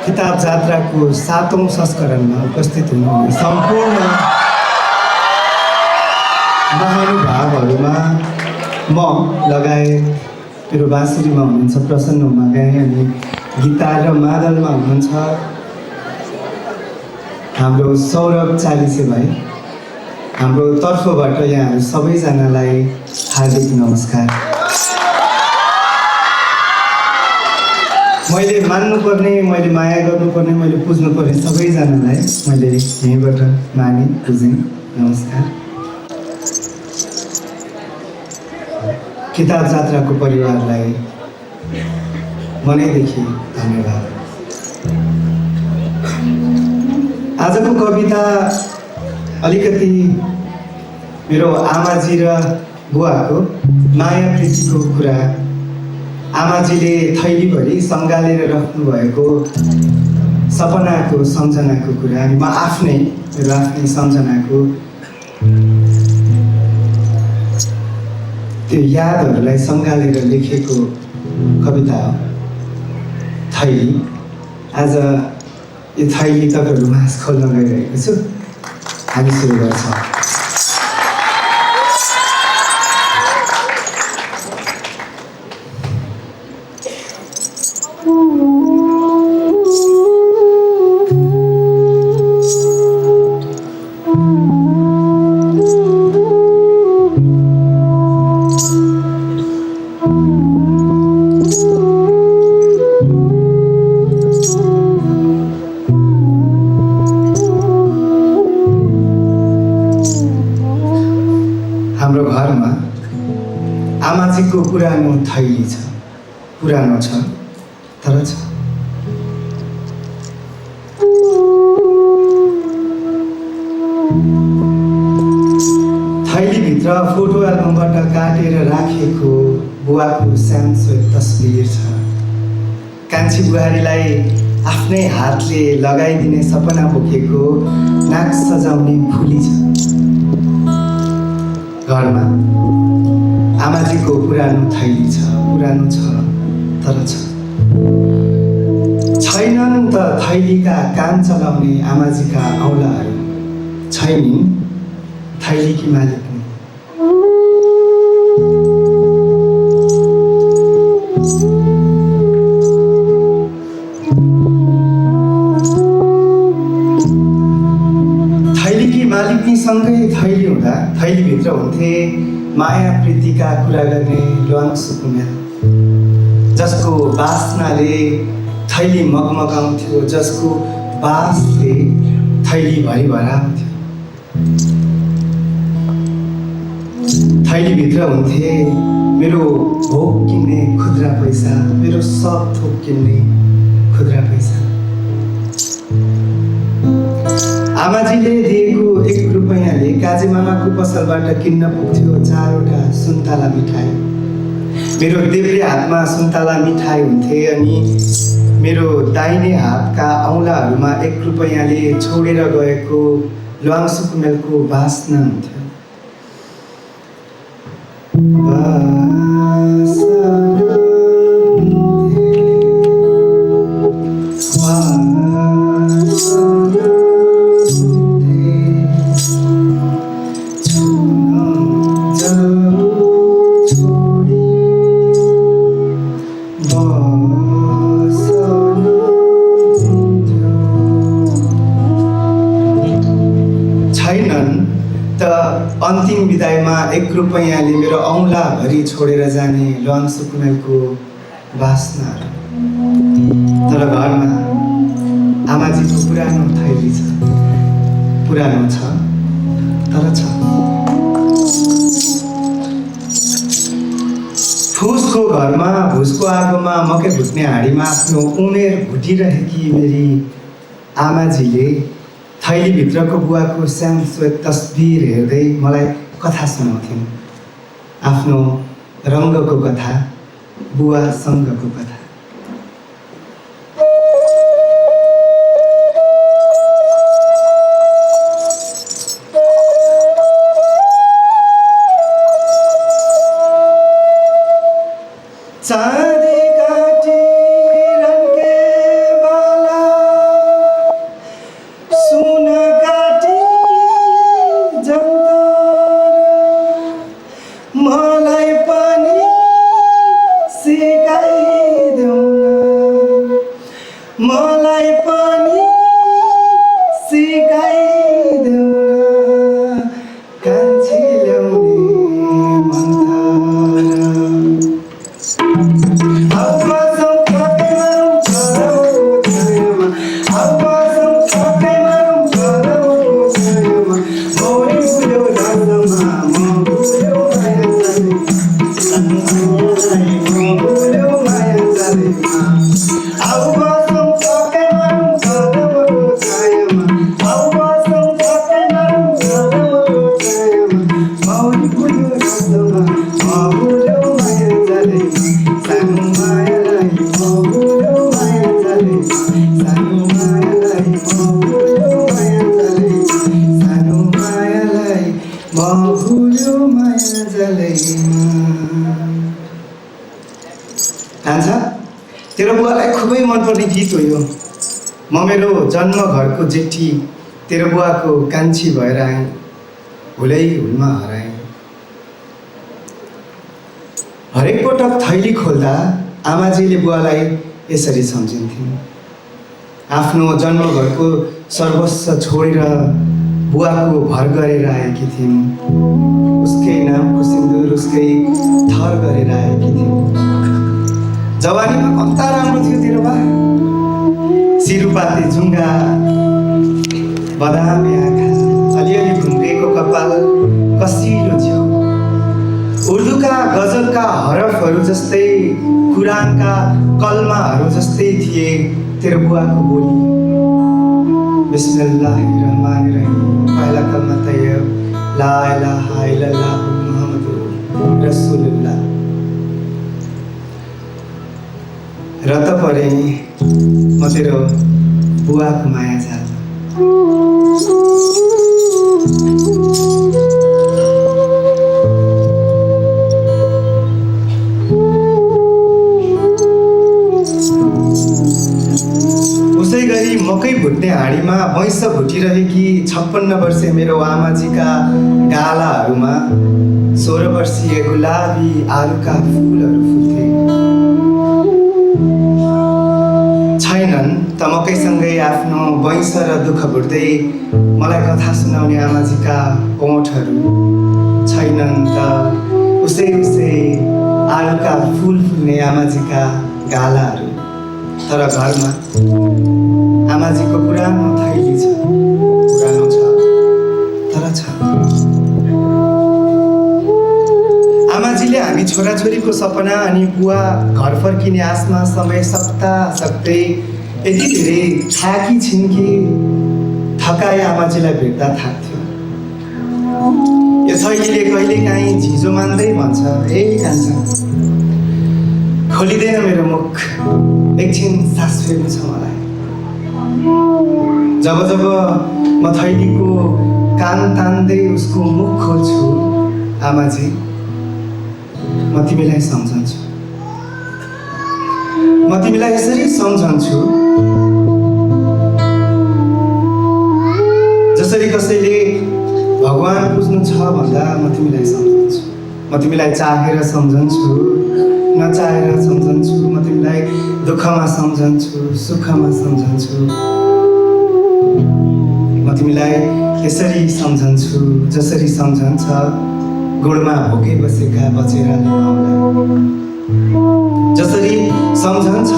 किताब जात्राको 7औं संस्करणमा उपस्थित हुनुहुने सम्पूर्ण महानुभावहरूमा म लगायत मेरो बाँसुरीमा हुनुहुन्छ प्रसन्न उमागाई अनि गिटार र मादलमा हुनुहुन्छ हाम्रो सौरभ चालिसे भाइ। हाम्रो तर्फबाट यहाँहरू सबैजनालाई हार्दिक नमस्कार। मैले मान्नुपर्ने, मैले माया गर्नुपर्ने, मैले पुज्नुपर्ने सबैजनालाई मैले यहीँबाट माने पुजेँ। नमस्कार। किताब जात्राको परिवारलाई मनैदेखि धन्यवाद। आजको कविता अलिकति मेरो आमाजी र बुवाको माया प्रीतिको कुरा, आमाजीले थैलीभरि सँगालेर राख्नुभएको सपनाको सम्झनाको कुरा, अनि म मेरो आफ्नै सम्झनाको त्यो यादहरूलाई सँगालेर लेखेको कविता हो थैली। आज यो थैली तपाईँहरू माझ खोल्न गइरहेको छु। हामी सुरु गर्छौँ। हाम्रो घरमा आमाजीको पुरानो थैली छ। पुरानो छ तर छ। थैलीभित्र फोटो एल्बमबाट काटेर राखेको बुवाको सानो तस्बिर छ। कान्छी बुहारीलाई आफ्नै हातले लगाइदिने सपना बोकेको नाक सजाउने फुली छ। घरमा आमाजीको पुरानो थैली छ। पुरानो छ तर छ। छैनन् त थैलीका काम चलाउने आमाजीका औलाहरू। छैनी थैलीकी मालिक। थैलीकी मालिकनीसँगै थैली हुँदा थैलीभित्र हुन्थे माया प्रीतिका कुरा गर्ने ल्वाङ्सु कुमेल, जसको बास्नाले थैली मगमगाउँथ्यो, जसको बासले थैली भरिभराउँथ्यो। थैलीभित्र हुन्थे मेरो भोग किन्ने खुद्रा पैसा, मेरो सब थोक किन्ने खुद्रा पैसा। आमाजीले दिएको 1 रुपैयाँले काजी मामाको पसलबाट किन्न पुग्थ्यो 4वटा सुन्तला मिठाई। मेरो देब्रे हातमा सुन्तला मिठाई हुन्थे अनि मेरो दाहिने हातका औँलाहरूमा 1 रुपैयाँले छोडेर गएको ल्वाङ्सु कुमेलको बास्ना हुन्थ्यो। छैनन् त अन्तिम विदाईमा 1 रुपैयाँले मेरो औँलाभरि छोडेर जाने ल्वाङ्सु कुमेलको बास्ना। तर घरमा आमाजीको पुरानो थैली छ। पुरानो छ तर छ। फुसको घरमा भुसको आगोमा मकै भुट्ने हाँडीमा आफ्नो उमेर भुटिरहेकी मेरी आमाजीले थैलीभित्रको बुवाको सानो श्वेत तस्बिर हेर्दै मलाई कथा सुनाउँथिन्। आफ्नो रङ्गको कथा, बुवासँगको कथा। चाँदी काटी रंगे वाला मलाई पनि सिकाइदेऊ न कान्छी ल्याउने मन्त्र आवाजौँ पक्कै मारौँ घरौँ छायामा आवाजौँ पक्कै मारौँ घरौँ छायामा मौरी फुल्यो रातमा म फुल्यो माया जाने म फुल्यो माया जानेमा आवाजौँ पक्कै मारौँ घरौँ छायामा आवाजौँ पक्कै मारौँ घरौँ छायामा मौरी फुल्यो रातमा म फुल्यो माया जानेमा सानो मायालाई म फुल्यो माया जानेमा सानो मायालाई म फुल्यो माया जानेमा सानो मायालाई म फुल्यो माया जानेमा। कान्छा, तेरो बुवालाई खुबै मनपर्ने गीत हो यो। म मेरो जन्म घरको जेठी तेरो बुवाको कान्छी भएर आएँ, हुलै हुलमा हराएँ। हरेक पटक थैली खोल्दा आमाजीले बुवालाई यसरी सम्झिन्थिन्। आफ्नो जन्मघरको सर्वस्व छोडेर बुवाको भर गरेर आएकी थिइन्। उसकै नामको सिन्दुर उसकै थर गरेर आएकी थिइन्। जवानीमा कता राम्रो थियो तेरो बा, सिरुपाते जुङ्गा बदामे आँखा अलिअलि घुम्रेको कपाल कसिलो जिउ उर्दूका गजलका हरफहरू जस्तै कुरानका कलमाहरू जस्तै थिए तेरो बुवाको बोली। बिस्मिल्लाहिर्रहमानिर्रहिम पहला कलमा तैयब ला इलाहा इल्लल्लाह मुहम्मदुर रसूलुल्लाह। रत परे म तेरो बुवाको माया जाल। उसै गरी मकै भुट्ने हाँडीमा भैँस भुटिरहेकी 56 वर्षे मेरो आमाजीका गालाहरूमा 16 वर्षीय गुलाबी आलुका फुलहरू फुल्थे। छैनन् त मकैसँगै आफ्नो वैंश र दुःख भुट्दै मलाई कथा सुनाउने आमाजीका ओठहरू। छैनन् त उसै आलुका फुल फुल्ने आमाजीका गालाहरू। तर घरमा आमाजीको पुरानो थैली छ, पुरानो छ तर छ। आमाजीले हामी छोराछोरीको सपना अनि बुवा घर फर्किने आसमा समय सक्दै यति धेरै थाकी छिन् कि थकाइ आमाजीलाई भेट्दा थाक्थ्यो। यो थैलीले कहिलेकाहीँ झिजो मान्दै भन्छ, ए कान्छा खोलिँदैन मेरो मुख, एकछिन सास फेर्नु छ मलाई। जब जब म थैलीको कान तान्दै उसको मुख खोल्छु, आमाजी म तिमीलाई सम्झन्छु, म तिमीलाई यसरी सम्झन्छु जसरी कसैले भगवान पुज्नु छ भन्दा म तिमीलाई सम्झन्छु। म तिमीलाई चाहेर सम्झन्छु, नचाहेर सम्झन्छु। म तिमीलाई दुःखमा सम्झन्छु, सुखमा सम्झन्छु। म तिमीलाई यसरी सम्झन्छु जसरी सम्झन्छ गुडमा भोकै बसेका बचेराले माउलाई। जसरी सम्झन्छ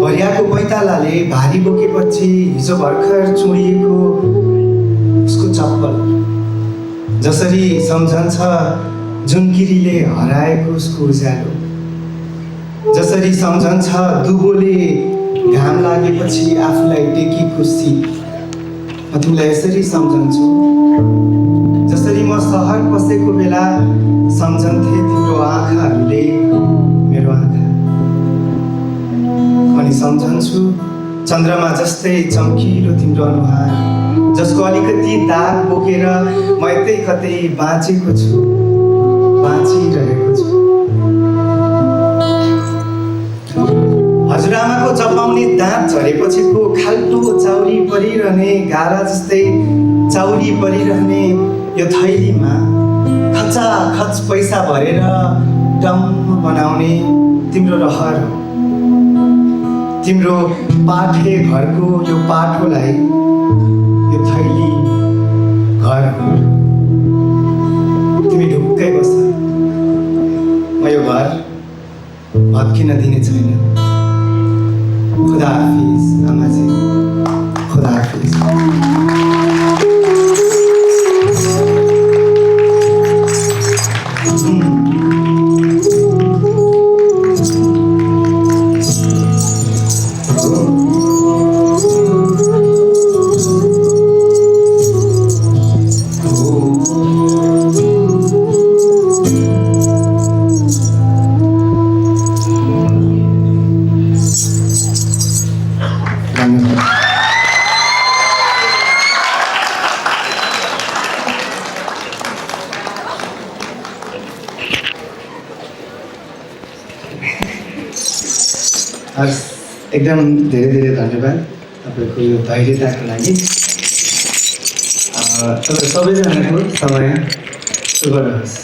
भरियाको पैतालाले भारी बोकेपछि हिजो भर्खर चुडिएको उसको चप्पल। जसरी सम्झन्छ जुनकिरीले हराएको उसको उज्यालो। जसरी सम्झन्छ दुबोले घाम लागेपछि आफूलाई टेकेको शीत। म तिमीलाई यसरी सम्झन्छु जसरी म सहर पसेको बेला सम्झन्थे तिम्रो आँखाहरूले मेरो आँखा। अनि सम्झन्छु चन्द्रमा जस्तै चम्किलो तिम्रो अनुहार, जसको अलिकति दाग बोकेर म यतै कतै बाँचेको छु, बाँचिरहेको छु। हजुरआमाको चपाउने दाँत झरेपछिको खाल्टो चाउरी परिरहने गाला जस्तै चाउरी परिरहने यो थैलीमा खचाखच पैसा भरेर डम्म बनाउने तिम्रो रहर हो। तिम्रो पाठे घरको यो पाठोलाई यो थैली घर हो। तिमी ढुक्कै बस, म यो घर भत्किन दिने छैन। खुदा हाफिज आमाजी, खुदा हाफिज। हस्, एकदम धेरै धेरै धन्यवाद तपाईँको यो धैर्यताको लागि। तपाईँ सबैजनाको समय शुभ रहोस्।